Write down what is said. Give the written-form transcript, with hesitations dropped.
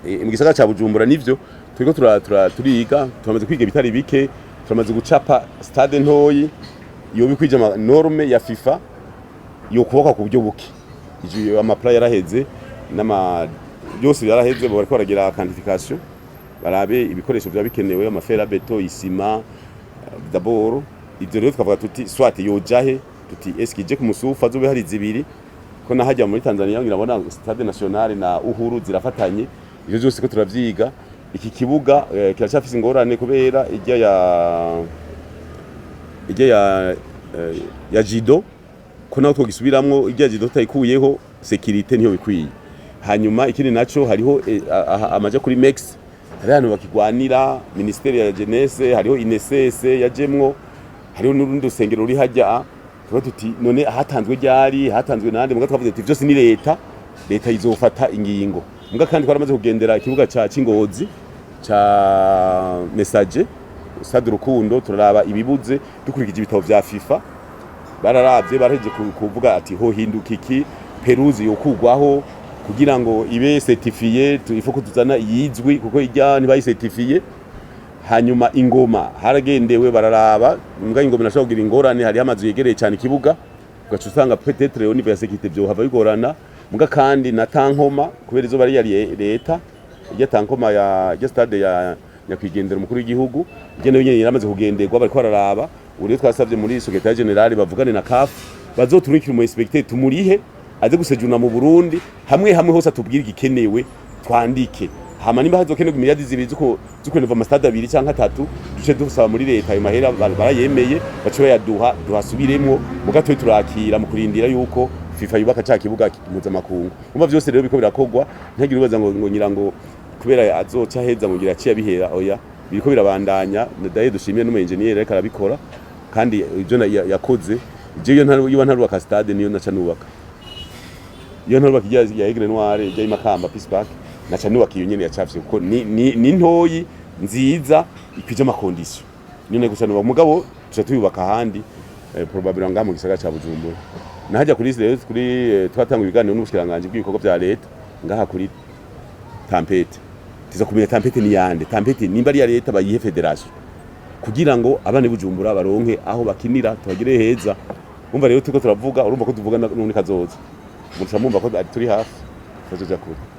Mu gisagara ca Bujumbura nivyo turiko turiga, turamaze kwiga ibitari bike, turamaze gucapa stade ntoyi yoba ikwije ama norme ya FIFA, yo kubakwa ku buryo buke. Ivyo ama plan yaraheze n'ama byose yaraheze, bariko baragira quantification, barabe ibikoresho vya bikenewe, ama fer à béton, isima d'abord. Ivyo rero tukavuga tuti soit yojahe, tuti eske ije ku musufu azobe hari zibiri, ko nahajya muri Tanzania ngira bona Stade National na Uhuru zirafatanye. Ivyo byose ko turavyiga. Iki kibuga kiracyafise ingorane kubera ijya ya judo, ko naho twogisubiramwo ijya judo tutayikuyeho, sécurité niyo bikwiye. Hanyuma ikindi naco hariho amaja kuri MEX, hari ahantu bakigwanira ministère ya jeunesse, hariho INSS yajemwo, hariho n'urundi rusengero ruri hajya. Tuba tuti none hatanzwe ryari, hatanzwe nande? Muga twavuze tuti vyose ni leta, leta izofata ingingo. Muga kandi twaramaze kugendera ikibuga ca Cingozi ca Messager, Stade Rukundo, turaraba ibibuze dukurikije ibitabo vya FIFA. Bararavye, barahejeje kuvuga ati ho hinduka iki, pelouse yokugwaho kugira ngo ibe certifié, il faut ko tuzana iyizwi kuko ijya ntibayicertifiye. Hanyuma ingoma haragendewe, bararaba mbwa ingoma inashobora kugira ingorane, hariho amazu yegereye cyane ikibuga, ugaca usanga peut-être au niveau ya sécurité vyohava bigorana. Mbwa kandi na tankoma kubera izo bari ya leta, ijya tankoma ya ijya stade ya nyakwigendera umukuru w'igihugu, ijya nayo nyene yaramaze kugenderwa, bariko bararaba. Ubu rero twasavye muri secrétaire général bavugane na CAF, bazoturungikira umu inspecteur, tumurihe, aze gusejuna mu Burundi hamwe hamwe hose, atubwire igikenewe, twandike. Hama nimba hazokenerwa imiliyardi 2 zuko renova amastade abiri canke atatu, duce dusaba muri leta ayo mahera. Barayemeye, bace bayaduha, duhasubiremwo. Muga twe turakira mu kurindira yuko FIFA yubaka ca kibuga mpuzamakungu. Umva, vyose rero biko birakorwa, ntihagire ubaza ngo ngira ngo kubera azoca heza ngo ngira aciye abihera. Oya, biriko birabandanya. Daye dushimiye n'umu engineer ariko arabikora, kandi ivyo yakoze, je iyo iyo ntarubaka stade niyo naca nubaka. Iyo ntarubaka ijya ya Aigle Noir, ijya y'Imakamba Peace Park, naca nubaka iyo nyene yacafye, kuko ni ntoyi nziza ikwije ama conditions, niyo nari guca nubaka. Mugabo tuca tuyubaka ahandi, probablement ngaha mu gisagara ca Bujumbura. Nahajya kuri rero kuri twatanga ibiganiro n'ubushikiranganji bw'ibikorwa vya leta ngaha kuri Tempête. Tiza kumenya Tempête ni yande, Tempête nimba ari ya leta bayihe fédération kugira ngo abana Bujumbura baronke aho bakinira, tuhagire heza. Umva rero turiko turavuga, urumva ko tuvuga n'ubundi kazoza, muca mumva ko turi hafi, tuzoja kure.